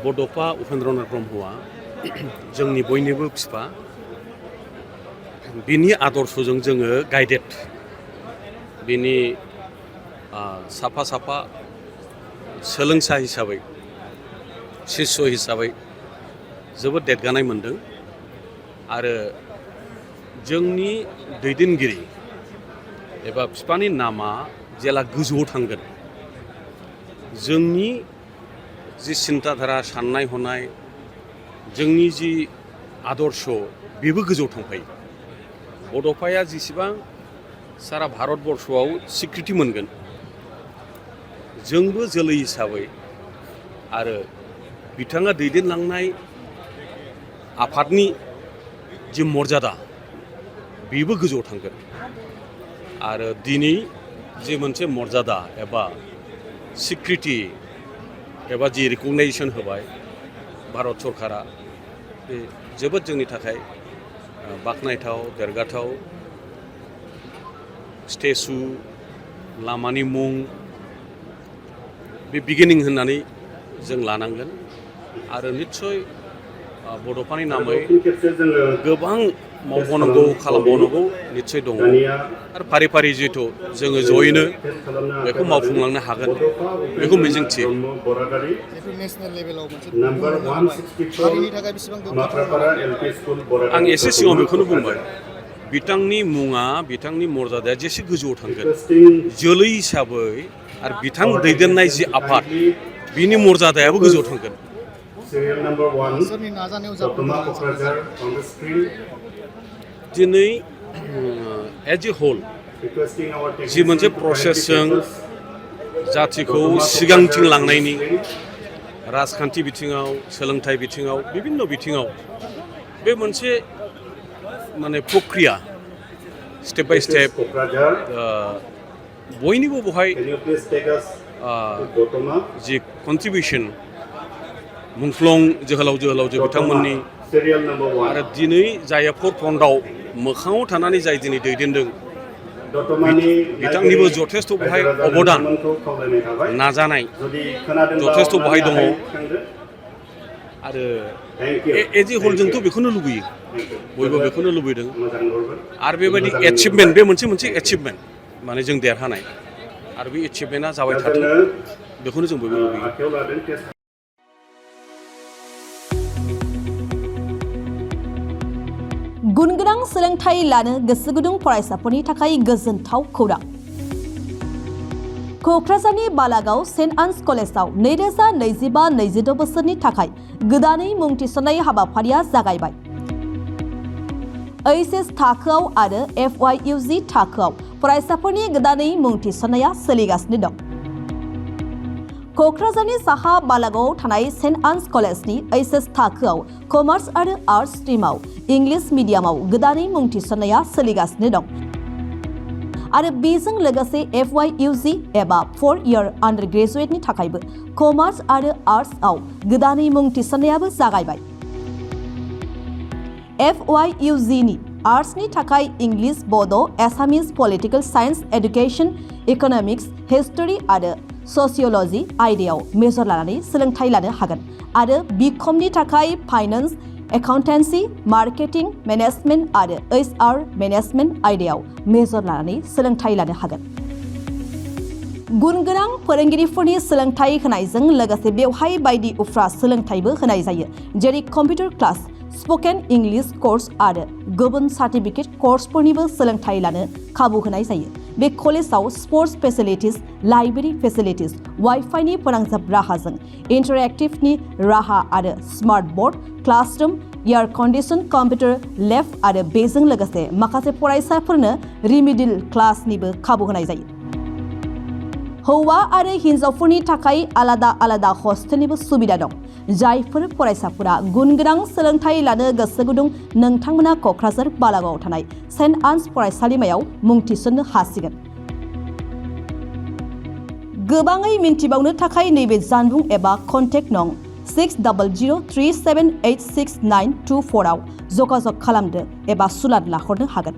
बड'फा उपेन्द्रनाथ ब्रह्मआ जोंनि बयनिबो बिफा बिनि आदर्शजों जोङो गाइडेड बिनि साफा साफा सोलोंसा हिसाबै शिष्य हिसाबै जोबोद देरगानाय मोनदों आरो जोंनि दैदेनगिरि एबा बिफानि नामा जेला गोजौआव थांगोन जोंनि जि सिन्ताधारा साननाय हनाय जोंनि जि आदर्श बेबो गोजौआव थांफायो बड'फाया जेसेबां सारा भारतबर्षआव स्वीकृति मोनगोन जोंबो जोलै हिसाबै आरो बिथाङा दैदेनलांनाय आफादनि जि मर्यादा बेबो गोजौआव थांगोन आरो दिनै जि मोनसे मर्यादा एबा स्वीकृति एबा जि रिकगनाइजेसन होबाय भारत सरकारा बे जोबोद जोंनि थाखाय बाख्नायथाव देरगाथाव स्टेचु लामानि मुं बे बिगिनिं होननानै जों लानांगोन आरो निस्सय बड'फानि नामै गोबां मावबावनांगौ खालामबावनांगौ निस्सय दङ आरो फारि फारि जिहेथु जोङो जयैनो बेखौ मावफुंलांनो हागोन बेखौ मिजिंथियो आं एसे सिगाङाव बेखौनो बुंबाय बिथांनि मुङा बिथांनि मर्यादाया जेसे गोजौआव थांगोन जोलै हिसाबै आरो बिथां दैदेननाय जि आफाद बिनि मर्यादायाबो गोजौआव थांगोन दिनै एज ए हल जि मोनसे प्रसेसजों जाथिखौ सिगांथिं लांनायनि राजखान्थि बिथिङाव सोलोंथाइ बिथिङाव बिभिन्न बिथिङाव बे मोनसे माने प्रक्रिया स्टेप बाय स्टेप बयनिबो बहाय जि कन्ट्रिबिउसन मुंख्लं जोहोलावजो बिथांमोननि आरो दिनै जाय फरफ्रन्टआव मोखाङाव थानानै जाय दिनै दैदेनदों बिथांनिबो जथेस्थ' बहाय अबदान नाजानाय जथेस्थ' बहाय दङ आरो एज ए हल जोंथ' बेखौनो लुबैयो बयबो बेखौनो लुबैदों आरो बेबायदि एचिभमेन्ट बे मोनसे एचिभमेन्ट माने जों देरहानाय आरो बे एचिभमेन्टआ जाबाय थाथों बेखौनो जों बयबो लुबैयो गुनगोनां सोलोंथाइ लानो गोसो गुदुं फरायसाफोरनि थाखाय गोजोनथाव खौरां क'क्राझारनि बालागाव सेन्ट आन्स कलेजाव 2025-26 बोसोरनि थाखाय गोदानै मुं थिसननाय हाबाफारिया जागायबाय एचएस थाखोआव आरो FYUG थाखोआव फरायसाफोरनि गोदानै मुं थिसननाया सोलिगासिनो दं क'क्राझारनि साहा बालागावआव थानाय सेन्ट आन्स कलेजनि एचएस थाखोआव कमार्स आरो आर्ट्स स्ट्रिमाव इंलिश मिडियामाव गोदानै मुं थिसननाया सोलिगासिनो दं आरो बेजों लोगोसे FYUG एबा 4-year आन्डार ग्रेजुएटनि थाखायबो कमार्स आरो आर्ट्सआव गोदानै मुं थिसननायाबो जागायबाय FYUG नि आर्ट्सनि थाखाय English Bodo' Assamese political science education economics history आरो ससिय'लजि आयदायाव मेजर लानानै सोलोंथाइ लानो हागोन आरो बिकमनि थाखाय फाइनान्स एकाउन्टेन्सि मार्केटिं मेनेजमेन्ट आरो HR मेनेजमेन्ट आयदायाव मेजर लानानै सोलोंथाइ लानो हागोन गुनगोनां फोरोंगिरिफोरनि सोलोंथाइ होनायजों लोगोसे बेवहाय बायदि उफ्रा सोलोंथाइबो होनाय जायो जेरै computer class spoken English course आरो गुबुन सार्टिफिकेट कर्सफोरनिबो सोलोंथाइ लानो खाबु होनाय जायो बे कलेजाव स्पर्ट्स फेसिलिटिज लाइब्रेरी फेसिलिटिज वाइफाइनि फोनांजाब राहाजों इन्टारेक्टिभनि राहा आरो smart board classroom air condition computer lab आरो बेजों लोगोसे माखासे फरायसाफोरनो रिमिडियल क्लासनिबो खाबु होनाय जायो हौवा आरो हिन्जावफोरनि थाखाय आलादा आलादा हस्टेलनिबो सुबिदा दं जायफोर फरायसाफोरा गुनगोनां सोलोंथाइ लानो गोसो गुदुं नोंथांमोना क'क्राझार बालागावआव थानाय सेन्ट आन्स फरायसालिमायाव मुं थिसननो हासिगोन गोबाङै मिन्थिबावनो थाखाय नैबे जानबुं एबा कन्टेक्ट नं 6003786924 आव जगाजग खालामदो एबा सुलाद लाहरनो हागोन